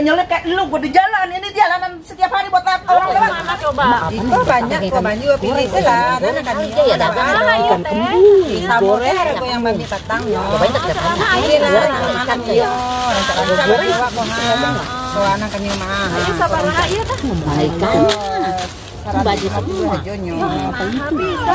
Gak nyelip kayak lu, gue di jalan. Ini jalanan setiap hari buat orang lewat. Mana coba? Itu banyak kok banyak juga pilih lah. Karena kan dia ya dagang ikan kembung. Sabore aku yang bami patang yo. Banyak ya kan? Ini lah makan yo. Rencana goreng bawa pohon. Bawa anak kan mah. Ini sabaraha ieu tah? Kebaikan. Baju semua. Bajunya. Bisa.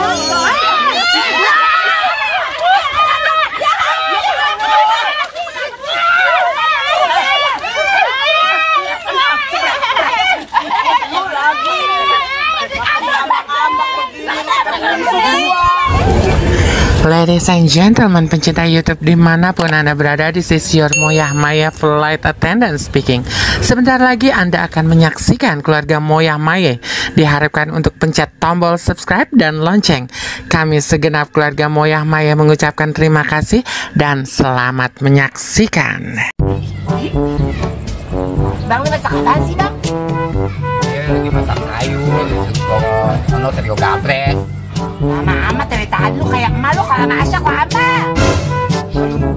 Ladies and gentlemen, pencinta YouTube dimanapun Anda berada, this is your Moyah Maya Flight Attendant speaking. Sebentar lagi Anda akan menyaksikan keluarga Moyah Maya. Diharapkan untuk pencet tombol subscribe dan lonceng. Kami segenap keluarga Moyah Maya mengucapkan terima kasih dan selamat menyaksikan. Bang, lu masak apa sih, Bang? Ya, lagi masak sayur, ono trio gabres. Lama amat dari tadi lu kayak emak lu kalau masak kok apa?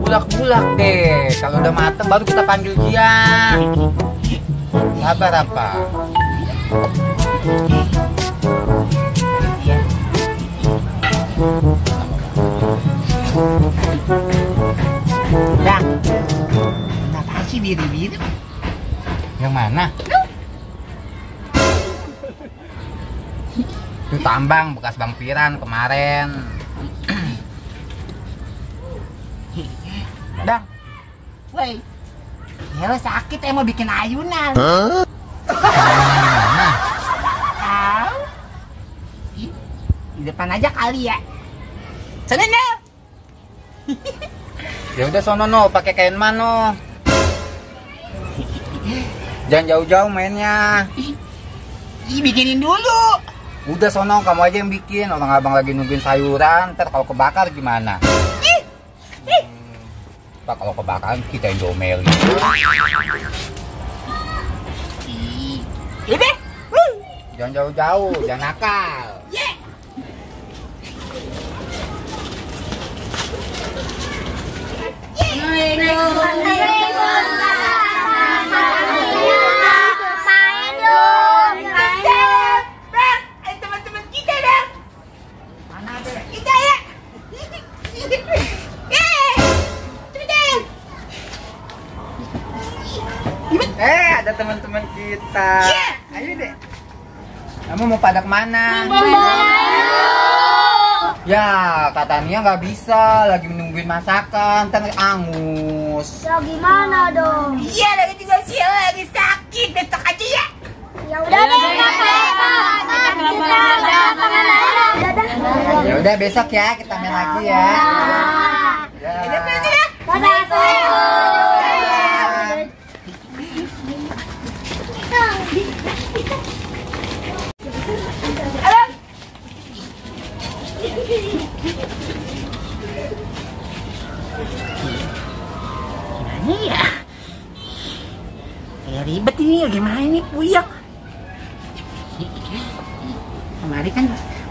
Bulak-bulak deh. Kalau udah mateng baru kita panggil dia. Sabar apa? Bang, kenapa sih biru-biru? Yang mana? Itu tambang bekas Bang Piran kemarin. Bang, woi, ya lo sakit mau bikin ayunan. Mana? Tahu? Di depan aja kali ya. Sana nih. Ya udah sono no, pakai kain mano. Jangan jauh-jauh mainnya. Bikinin dulu. Udah sono, kamu aja yang bikin. Orang abang lagi nungguin sayuran. Ntar kalau kebakar gimana? Pak, kalau kebakaran kita yang domelin. Udah. Jangan jauh-jauh, jangan nakal. Ada teman-teman kita. Ayo deh. Kamu mau pada kemana? Ya, kata Nia nggak bisa, lagi menungguin masakan, ntar angus. Ya gimana dong? Iya, lagi juga sih lagi sakit, besok aja ya. Ya udah deh, Ya udah besok ya kita main lagi ya. Ya. Gimana ya? Kayak ribet ini, gimana ini puyeng. Kemarin kan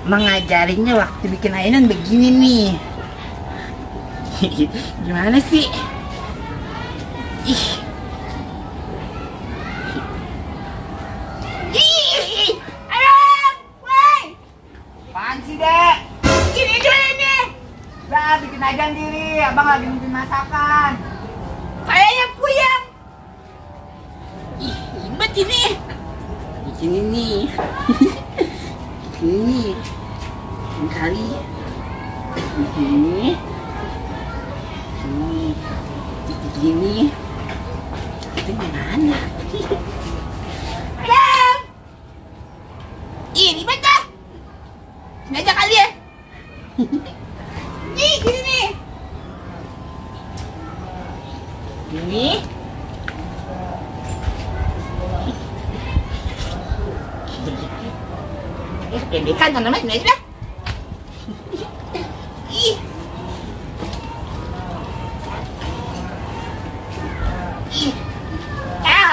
mengajarinnya waktu bikin ayunan begini nih. Gimana sih? Ih. Apaan sih, Dek? Gini dulu nih. Udah, bikin aja sendiri. Abang lagi bikin masakan. Kayaknya puyeng. Ih, ribet ini. Bikin ini. Bikin ini. Bikin kali. Bikin ini. Ini. Bikin ini. Itu gimana? Adam! Ih, ribet dah. Sini aja kali ya. Nih, gini nih. Gini. Kependekan kan namanya, sini aja dah. Ih. Ih.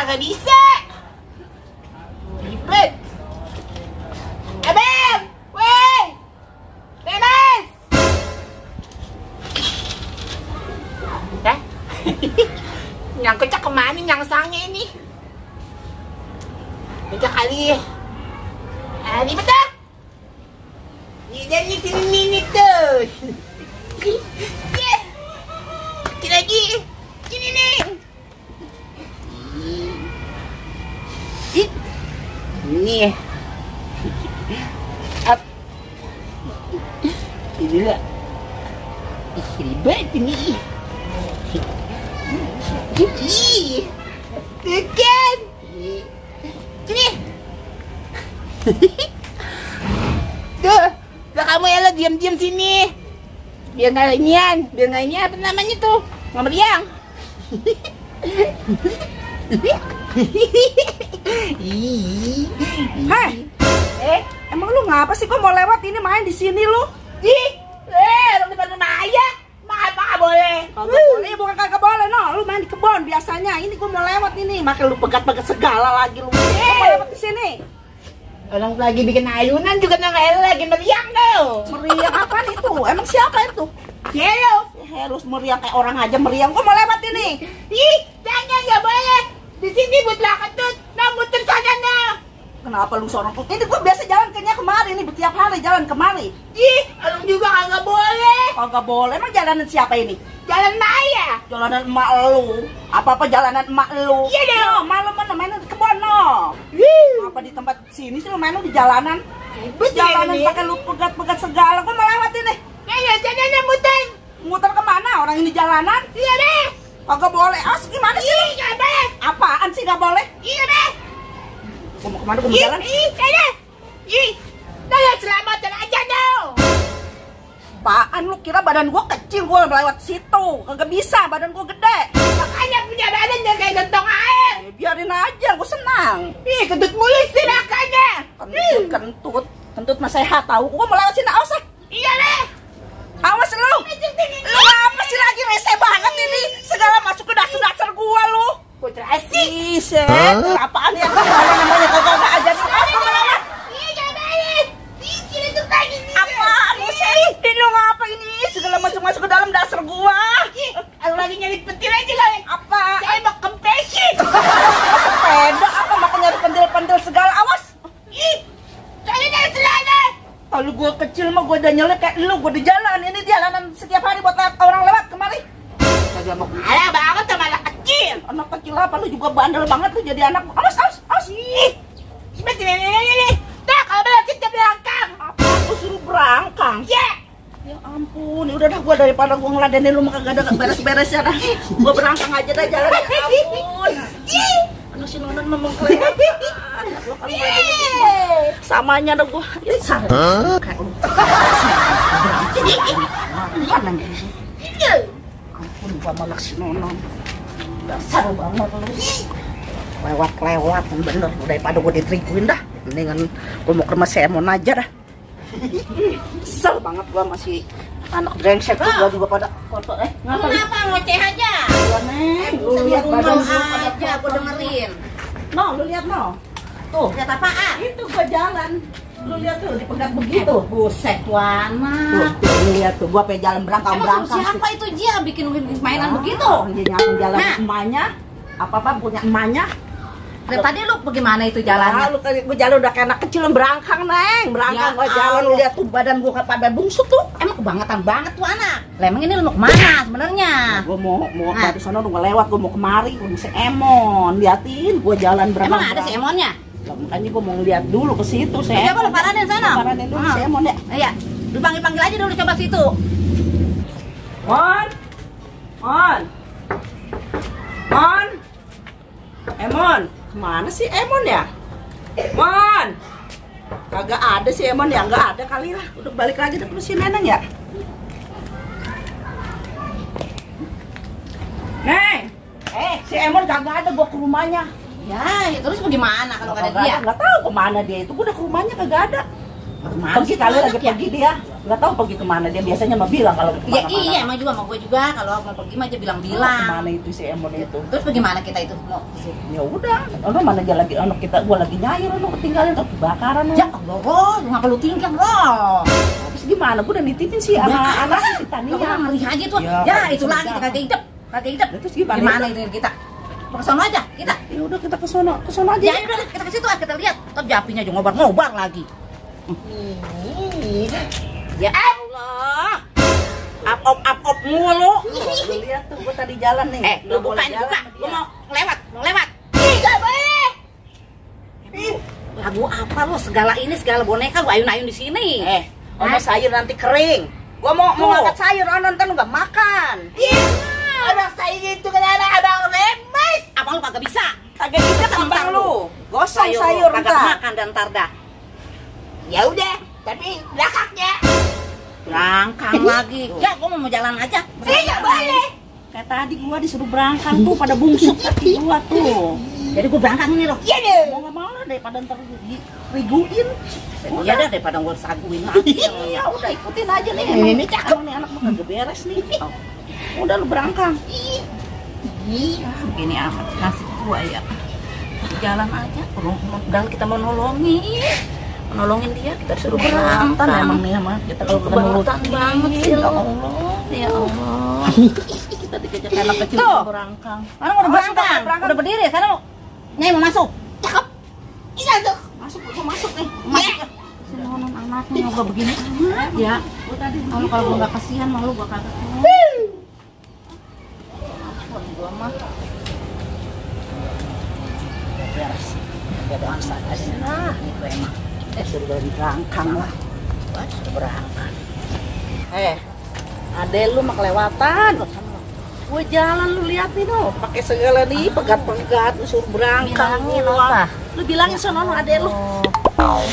Gak bisa. Ribet. Abang! Woi! Bebas! Hah? Yang kecak kemana yang sangnya ini? Jadi betul. Ini sini tuh. Sikit lagi. Sini nih. Ini. Up. Ini lah. Ribet ini. Bukan. Sini. Tuh, udah kamu ya lo diam-diam sini. Biar nggak inian, apa namanya tuh, nggak meriang. Hei, emang lu ngapa sih? Kok mau lewat ini main di sini lu? Lu di depan rumah ayah, apa boleh? Kagak boleh, bukan kagak boleh, no. Lu main di kebun biasanya. Ini gua mau lewat ini, makanya lu pegat-pegat segala lagi lu. Kok mau lewat di sini? Orang lagi bikin ayunan juga nggak lagi meriang tuh. Meriang apaan itu? Emang siapa itu? Helo, Harus meriang kayak orang aja meriang. Gua mau lewat ini. jangan nggak boleh. Di sini buatlah ketut, muter sana nah. Kenapa lu seorang putih? Ini gua biasa jalan kayaknya kemari nih, tiap hari jalan kemari. Lu juga nggak boleh. Kagak boleh. Emang jalanan siapa ini? Jalan Maya. Jalanan emak lu. Apa-apa jalanan emak lu. Iya dong. No, malu mana main di kebun no. Apa di tempat sini sih lu main di jalanan? Jalanan pakai lu pegat-pegat segala. Gua mau lewat ini. Sana muter. Muter kemana? Orang ini jalanan? Iya deh. Kagak boleh. Gimana sih lu? Nggak boleh. Apaan sih gak boleh? Iya deh. Gua mau kemana? Gua mau jalan. Sana. Selamatkan aja dong. Apaan lu kira badan gua kecil gua lewat situ? Kagak bisa, badan gua gede. Makanya punya badan yang kayak gentong air. Biarin aja, gua senang. Kentut mulu sih makanya. Kentut mah sehat tahu. Gua mau lewat sini, awas ah. Iya deh. Awas lu. Lu apa sih lagi rese banget ini? Segala masuk ke dasar gua lu. Putra asik. Set, apaan ya? Mana namanya kagak aja. Iya jangan. Sini tuh tadi. Apaan lu sih? Lu ngapa ini? Segala masuk ke dalam dasar gua. Aku lagi nyari petir aja kali. Apa? Saya mau kempesin. Sepeda apa makan nyari pendil-pendil segala, awas. Saya dari celana. Kalau gua kecil mah gua udah nyelek kayak lu, gua di jalan. Ini jalanan setiap hari buat orang lewat kemari. Kagak mau. Alah banget sama anak kecil. Anak kecil apa lu juga bandel banget lu jadi anak. Awas. Sebentar ini. Nah, kalau berarti ke belakang. Apa gua suruh berangkang? Ya. Ya ampun, ya udah dah gua daripada gua ngeladenin lu mah kagak ada beres-beresnya dah. Gua berangkang aja dah jalan. Ya ampun. Anak si Nonon memang kelihatan. Gua kan samanya dah gua. Ya sama. Kayak lu. Mana gitu? Ampun gua malah si Nonon. Dasar banget lu. Lewat bener daripada gua ditrikuin dah. Mendingan gua mau ke rumah Semon aja dah. Kesel banget gua masih anak brengsek tuh gua juga pada foto Kenapa ngoceh aja? Lu lihat badan gua aja, aku dengerin. No, lu lihat no. Tuh, Lihat apaan? itu gua jalan. Lu lihat tuh dipegat begitu. Buset, Wana. Tuh, lu lihat tuh gua pengen jalan berangkang. Siapa itu Jia bikin mainan begitu? Dia nyambung jalan Nah. emaknya. Apa-apa punya emaknya. Dari tadi lu bagaimana itu jalannya? Lu gua jalan udah kayak anak kecil berangkang, Neng. Berangkang Ya gua jalan lu Allah. lihat tuh badan gua pada bungsut tuh. Emang kebangetan banget tuh anak. Lah emang ini lu mau kemana sebenarnya? Gua mau Nah. dari sana udah lewat, gua mau kemari, gua bisa Emon, liatin gua jalan berangkang. Emang ada si Emonnya? Lah, makanya gua mau lihat dulu ke situ, saya. Coba lu paranin sana. Paranin dulu si Emon ya. Iya. Lu panggil aja dulu coba situ. Mon. Emon, kemana sih Emon ya? Mon. Kagak ada sih Emon ya, nggak ada kali lah. Udah balik lagi ke si Neneng ya. Neng, si Emon kagak ada, gua ke rumahnya. Ya, terus bagaimana kalau nggak ada dia? Nggak tahu kemana dia itu, gua udah ke rumahnya kagak ada. Kemana Pergi sih kali tuh lagi anak ya? pergi dia, nggak tahu pergi kemana dia. Biasanya mah bilang kalau Ya kemana-mana. iya, emang juga mau gue juga kalau mau pergi mah aja bilang-bilang. Kemana itu si Emon itu? Terus bagaimana kita itu mau ke situ? Ya udah, ono mana aja lagi anak kita, gua lagi nyair, ono ketinggalan atau kebakaran. Ya Allah, Roh, ngapa lu tinggal, Roh? Terus gimana? Gua udah nitipin sih anak-anak si Lu Tania. kan ngeri aja tuh. Ya, Ya, kalau itu itu lagi udah. kagak hidup. Terus gimana? Gimana itu kita? Mau ke sono aja, kita. Ya udah kita ke sono aja. Ya udah kita ke situ kita lihat. Tapi apinya aja ngobar-ngobar lagi. Ya Allah. Up mulu. Lu lihat tuh gua tadi jalan nih. Lu buka ini buka. Gua mau lewat. Tidak boleh. Lagu apa lu? Segala boneka lu ayun-ayun di sini. Oma sayur nanti kering. Gua mau ngangkat sayur, nonton lu gak makan. Abang saya itu kan anak abang lemes. Abang lu kagak bisa. Kagak bisa kembang lu. Gosong sayur kagak entar. makan dan ntar dah. Ya udah, tapi belakangnya. Berangkang lagi. Ya gua mau jalan aja. Tidak boleh. Kayak tadi gua disuruh berangkang tuh pada bungsuk kaki gua tuh. Jadi gua berangkang ini loh. Iya deh. Mau nggak mau lah daripada ntar diriguin. Iya dah daripada gua saguin lagi. Ya udah ikutin aja nih. Ini cakep nih anak mah kagak beres nih. Udah lu berangkang. Begini amat nasib gua ya. Jalan aja. Padahal kita mau nolongin dia, kita disuruh berangkang. Emang nih sama kita kalau Keberatan banget sih lo. Ya Allah. Kita dikejar anak kecil berangkang. Sekarang udah berangkang. Udah berdiri, sekarang Nyai mau masuk. Cakep. Iya tuh. Masuk nih. Masuk. Sinonon anaknya moga begini amat ya. Gua tadi kalau gua enggak kasihan malu gua kagak. Gua mah. beres. Ada doang saja nah, itu emang. Suruh berangkang lah. Suruh berangkang. Ade lu mah kelewatan. Gue jalan lu liatin loh, pakai segala nih pegat-pegat lu suruh berangkang. Bilangin apa? Lu bilangin sono ade lu.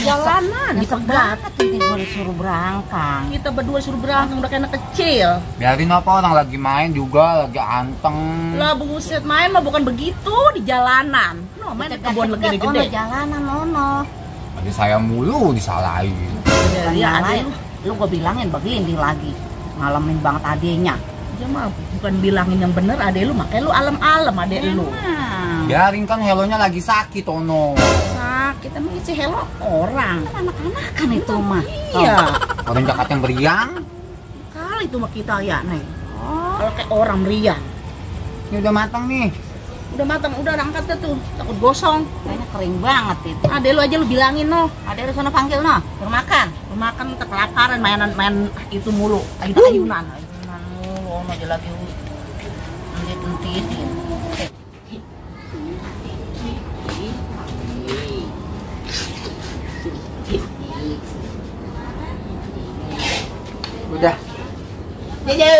Jalanan Nyesek banget ini gue disuruh berangkang. Kita berdua suruh berangkang udah kayak anak kecil. Biarin apa, orang lagi main juga, lagi anteng. Lah buset, main mah bukan begitu di jalanan. No, main di kebun lagi gede. Ono jalanan ono. Tadi saya mulu disalahin. Ya, Lain, lu gue bilangin begini lagi. Ngalamin banget adenya. Dia mah bukan bilangin yang bener ade lu, makanya lu alem-alem ade lu. Biarin kan Helonya lagi sakit, Ono. Sakit emang isi Helo orang. Kan anak-anak kan itu mah. Iya. Orang Jakarta yang beriang. Kali itu mah kita ya, Neng. Kalau kayak orang meriang. Ini udah matang nih. Udah matang, udah angkat deh tuh. Takut gosong. Kayaknya kering banget itu. Ade lu aja lu bilangin no. Ada di sana panggil no, suruh makan. Makan ntar kelaparan main itu mulu. Ayunan. Ayunan mulu, ono aja lagi entit-entitin. Udah. Dede.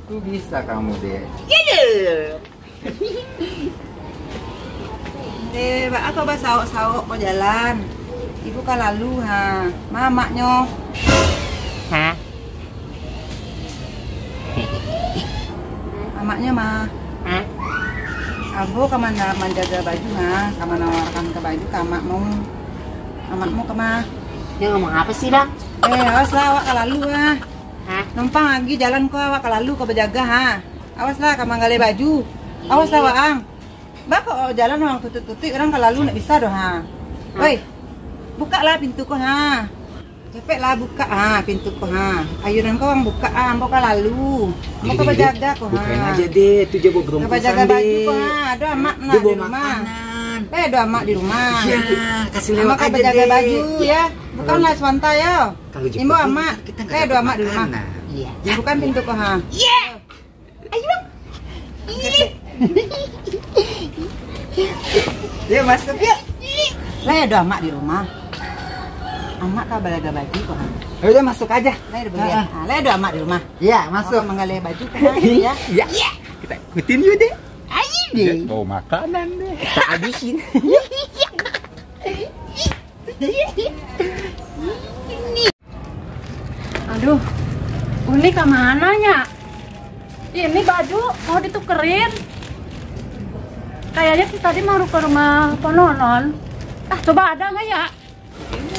Tuh bisa kamu deh. Dede. Ako ba sao ko jalan? Ibu ka lalu ha. Mama nyo. Hah? Mamaknya mah. Hah? Abo kamana menjaga baju ha. Kamana warkan ke baju kamak mau. Amakmu kemah. Dia ngomong apa sih, Bang? Awas lah awak ka lalu ha. Hah? Numpang lagi jalan ko awak ka lalu ko berjaga ha. Awas lah kamang gale baju. Awas lah waang. Bako jalan orang tutup-tutup orang ka lalu nak bisa doh ha. Woi. Buka lah pintu ko ha. Cepet lah buka ha pintu ko ha. Ayunan ko ang buka ambo ka lalu. Mau ka berjaga ko ha. Bukain aja deh, tuh dia bawa gerombolan Berjaga baju ko ha. Ada amak na Dia di bawa rumah. makanan. Ada amak di rumah. Iya, kasih Amak lewat ka aja berjaga deh. baju ya. Bukan lah sebentar ya. Kalau jemput Imbo amak. kita nggak Ada dapat amak di rumah. makanan. Iya. Bukan pintu ko ha. Iya. Ayo. Ya masuk ya. Lah ada amak di rumah. Amak ka berjaga baju ko ha. Ya udah masuk aja. Lah ada beli. Lah ada amak di rumah. Iya, Masuk masuk. menggale baju ko ha ya. Iya. Kita ikutin yuk deh. Ayo deh. Bawa makanan deh. Kita habisin. Aduh, Uni kemana ya? Ini baju mau ditukerin. Kayaknya sih tadi mau ke rumah Pononon. Coba ada nggak ya?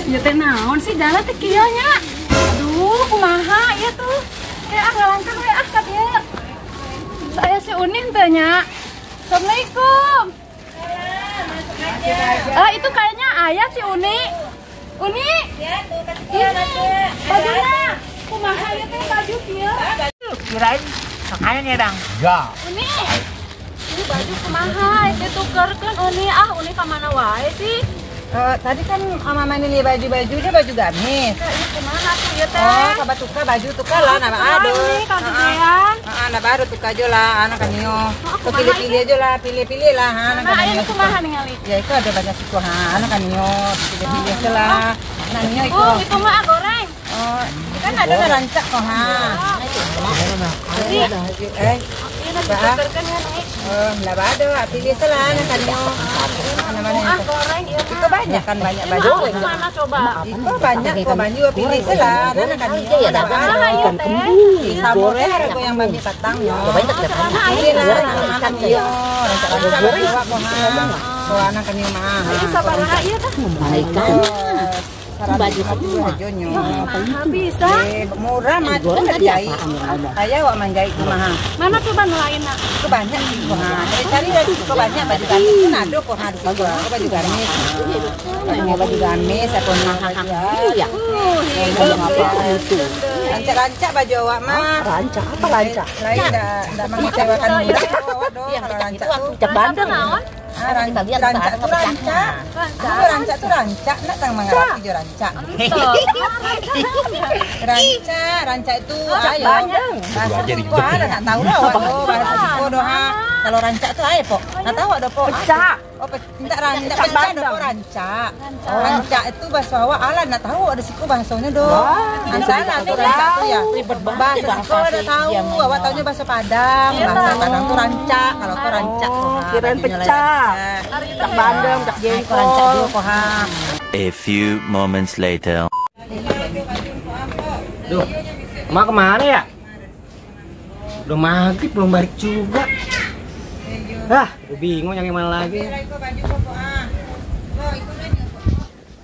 Ya teh naon sih jalan teh kieu nya. Aduh, kumaha ya tuh. Ngalangkang we katanya. Saya si Uni teh nya. Assalamualaikum. Itu kayaknya ayah si Uni. Uni? Ya, tuh ini bajunya. Kumaha ya teh baju kieu? Kirain makanan ya, Bang. Ya. Uni. Ini baju kumaha? Itu tukerkeun Uni. Uni ka mana wae sih? Tadi kan Mama nilai baju-baju dia baju gamis. Kemana tuh ya teh? Oh, kabar tukar baju tukar lah nama aduh. Ini kan gedean. Anak baru tukar aja lah anak kanio. Tuh pilih-pilih aja lah, pilih-pilih lah anak Nah, kanio. ini kumaha ningali? Ya itu ada banyak siku anak kanio. Pilih-pilih aja lah. Nah, nio itu. Oh, itu mah goreng. Oh, kan ada rancak kok ha. Dibekerkan ya nih. Enggak ada, pilih aja lah anak kanio. Mana-mana itu. Goreng iya Itu banyak kan banyak baju. Mana coba? Itu banyak kok baju pilih aja lah anak kanio. Ya dagang ikan kembung. Sama harga yang babi patang yo. Pilih lah anak kanio. Rancak goreng kok ha. Oh anak kanio mah. Ini sabaraha ieu teh? Ikan. Baju bajunya. Bisa. Murah mah itu jahit. Kayak wak menjahit mah. Mana coba nelayan nak? Itu banyak sih kok. Cari dari kok banyak baju gamis. Kan ada kok harus baju gamis. Baju gamis apa nih? Ya. Rancak-rancak baju awak mah. Rancak apa rancak? Lain enggak mengecewakan murah. Kalau rancak tuh Cak Bandung. rancak tuh rancak. Rancak tuh rancak, nak tang mengerti jo rancak. Rancak itu ayo. Bahasa Siko ada nak tahu dah. Oh, bahasa Siko doa. Kalau rancak tuh ayo, Pok. Nak tahu ada, Pok. Pecak. Oh, tidak rancak, pecak do rancak. Rancak itu bahasa awak ala nak tahu ada Siko bahasanya do. Asal aku rancak tuh ya. Bahasa Siko ada tahu, awak tahunya bahasa Padang. Bahasa Padang tuh rancak, kalau tuh rancak. Kirain pecak. Cak Bandung, cak Jengkol. Rancak dulu kok ha. A few moments later. Duh, emak kemana ya? Udah maghrib belum balik juga. Gue bingung nyari mana lagi.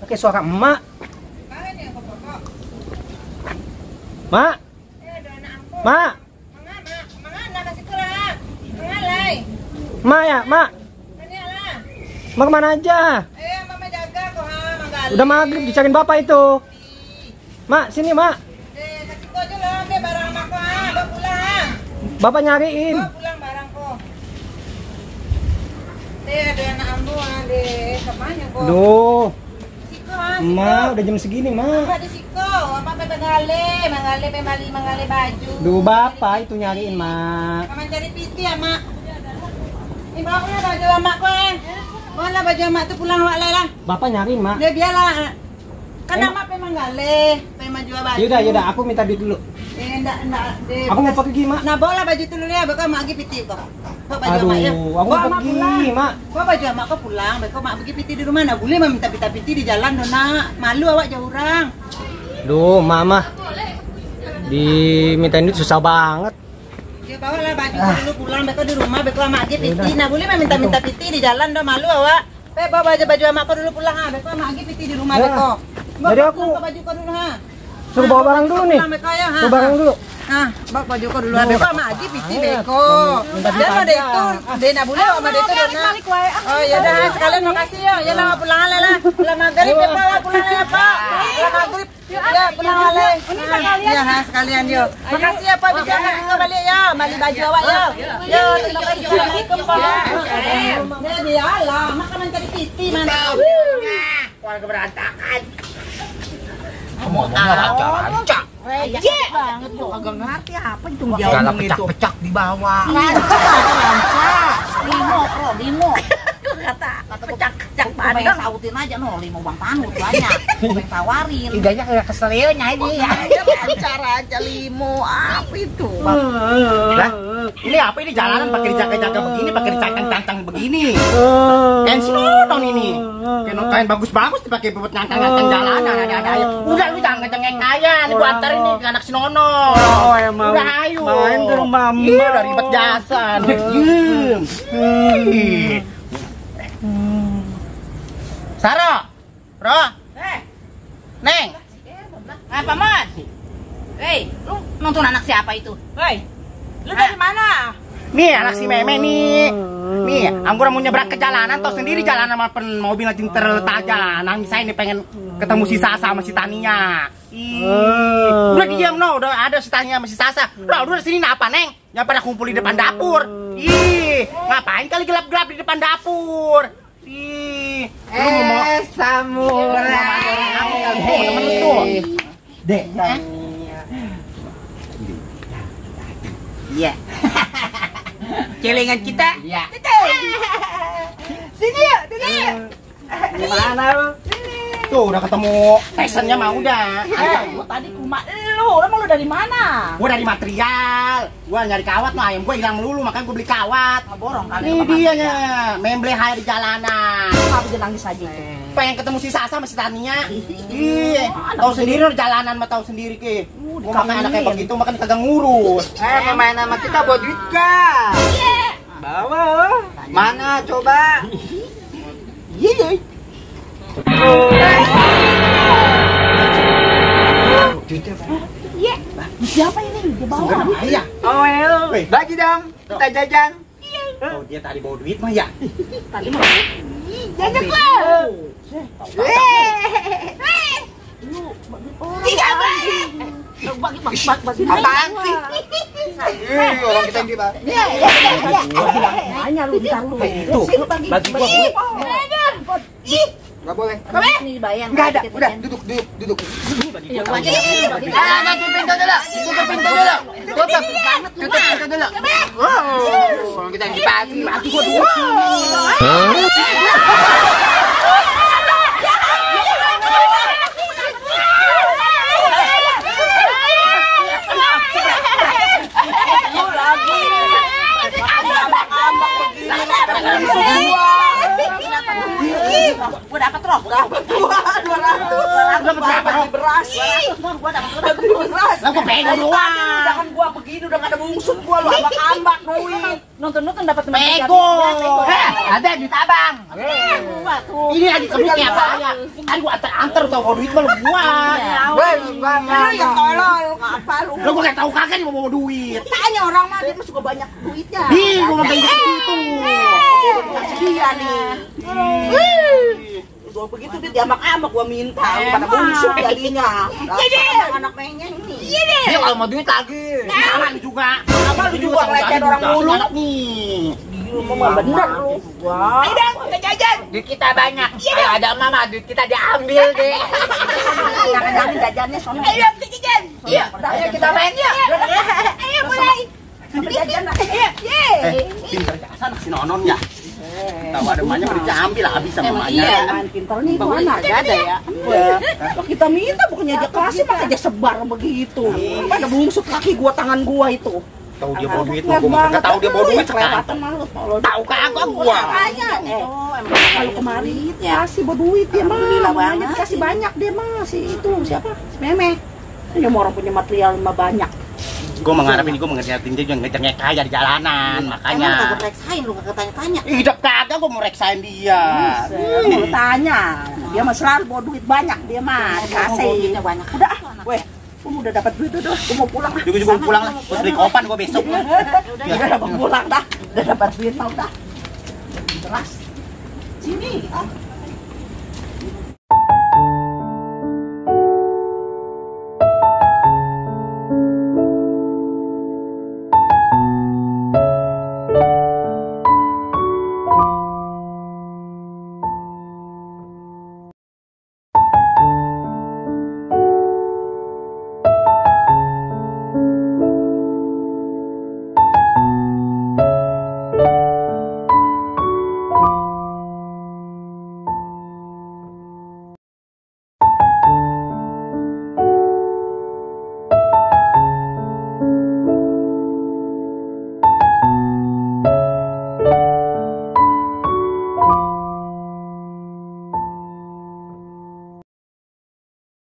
Oke, suara emak. Mak. Mak. Mak ya, Mak. Mak kemana aja? Mama jaga kok ha, Manggali. Udah maghrib dicariin bapak itu. Mak, sini Mak. Kasih kau aja lah, barang mak kok ha, bawa pulang. Bapak nyariin. Bawa pulang barang kok. Ada anak ambu ha, kemana kok? Duh, Siko ha, Mak udah jam segini Mak. Bapak di Siko, apa mangale baju. Duh, bapak itu nyariin Mak. Kamu cari piti ya mak. Ini bawa baju mak kok Mana baju mak tuh pulang awak lah. Bapak nyariin Mak. Dia biarlah. Kan mak pe mangale, pe jual baju. Yaudah, aku minta duit dulu. Enggak. Aku mau pergi Mak. Nah, bawa baju itu dulu ya, bakal mak pergi piti kok. Bawa baju Aduh, mak ya. aku mau pergi Mak. Bawa baju mak kok pulang, bakal mak pergi piti di rumah. Nah, boleh mak minta piti di jalan dona. Malu awak jauh orang. Duh, Mama. Dimintain duit susah banget. Ya bawalah baju dulu pulang, bakal di rumah, bakal mak pergi piti. Nah, boleh mak minta piti di jalan dona. Malu awak. Bawa baju mak kok dulu pulang ha, bakal mak pergi piti di rumah bakal. Jadi aku baju kau dulu ha. suruh bawa barang dulu nih. Bawa barang dulu. Nah, bawa baju kau dulu. Beko mak lagi piti beko. Dan ada itu, dia nak boleh sama dia itu dona. Oh ya dah sekalian makasih ya. Ya lah pulang lah. Lah maghrib ya Pak, pulang ya Pak. Lah maghrib. Ya pulang lah. Ya sekalian yo. Makasih ya Pak bisa kita balik ya. Balik baju awak ya. Ya terima kasih. Assalamualaikum Pak. Ya biarlah, mak kan mencari piti mana. Keluarga berantakan. Ngomongnya rancak. Receh banget tuh, agak ngerti apa itu Segala pecak-pecak di bawah. Rancak. Limo. Kata pecak Bandung. Pengen sautin aja no, limo bang panut banyak. Pengen tawarin. Idanya kayak keselionya ini. Cara aja limo apa itu? Lah, ini apa ini jalanan pakai dijaga-jaga begini, pakai dicantang-cantang begini. Kain sinodon ini. Kain bagus-bagus dipakai buat nyantang-nyantang jalanan ada aja. Udah lu jangan ngecengek kaya, nih gua antarin nih ke anak Sinono. Oh, emang. Udah ayo. Main ke rumah Mama. Iya, udah ribet jasa. Diem. Saro. Ro. Neng. Apa mas? Hei, lu nonton anak siapa itu? Hei, lu dari mana? Nih anak si Meme nih. Nih, Anggur mau nyebrang ke jalanan, tau sendiri jalanan sama mobil lagi terletak jalanan. Misalnya nih pengen ketemu si Sasa sama si Tania. Udah diam no, udah ada si Tania sama si Sasa. Udah sini apa Neng? Yang pada kumpul di depan dapur. Ih, ngapain kali gelap-gelap di depan dapur? Ih, samurai. Dek. Iya. Celengan kita. Iya. Sini ya, dulu. Gimana lu? Tuh udah ketemu Tysonnya mah udah. Gua tadi ke rumah lu, emang lu dari mana? Gua dari material. Gua nyari kawat mah ayam gua hilang melulu makanya gua beli kawat. Borong kali. Ini dianya, memble hai di jalanan. Kenapa dia nangis aja itu? Pengen ketemu si Sasa sama si Tania. Iya, tahu sendiri di jalanan mah tahu sendiri ke. Gua makan anak kayak begitu makan kagak ngurus. Main sama kita bawa duit kah? Bawa. Mana coba? Iya. Iya. Siapa ini? Dia bawa. Iya. Oh, bagi dong. Kita jajan. Oh, dia tadi bawa duit mah ya. Tadi mah. Jajan gua. Tiga bagi. Apaan sih? Orang kita yang kita. Nanya lu bentar lu. Tuh, bagi gua. Enggak boleh. Ini bayang. Enggak ada. Udah, duduk. Tutup pintu dulu. Tutup pintu dulu. Orang kita yang dibagi, mati gua dua. Gua dapat roh. Dapat 200. Dapat beras. Gua dapat beras. Lah gua pengen doang. Jangan gua begini udah enggak ada bungsut gua lu ambak duit. Nonton dapat Pego. Ada di tabang. Ini lagi kerja apa ya? Kan gua antar tahu duit mah gua. Ya tolol, apa lu? Lu gua enggak tahu kagak dia mau bawa duit. Tanya orang mah dia suka banyak duitnya. Ih, gua mau pinjam situ. Dia nih. Gua begitu dia diamak-amak gua minta, pada bungsut jadinya. Anak menyeng nih. Dia kalau mau duit lagi. Sama lu juga. Apa lu juga ngeleceh orang mulu? Nih. Lu mah bener lu. Wah. Ayo dong, kita jajan. Duit kita banyak. Kalau ada mama, duit kita diambil deh. Jangan jajannya sono. Ayo kita jajan. Iya, ayo kita main ya. Ayo mulai. Jajan lah. Pintar jasa anak si Nonon ya. Tahu ada emaknya udah diambil habis sama emaknya. Iya, main pintarnya itu anak ada ya. Kalau kita minta bukannya aja kasih mah aja sebar begitu. Pada bungsut kaki gua tangan gua itu. Tahu dia bawa duit mah gua enggak tahu dia bawa duit sekarang. Tahu kagak gua. Makanya emang kalau kemarin ya sih bawa duit dia mah. Makanya dikasih banyak dia mah si itu siapa? Si Meme. Dia mau orang punya material mah banyak. Gue mengharapin gue mengerjain dia ngejar kaya di jalanan, makanya. Emang kagak reksain lu kagak tanya-tanya. Hidup kagak gue mau reksain dia. Mau tanya. Dia mah selalu bawa duit banyak dia mah. Kasih. Udah, weh. Gua udah dapat duit udah, gua mau pulang. Juga mau pulang lah. Gua beli kopan gua besok. Udah dapat pulang dah. Udah dapat duit mau dah. Beras. Sini,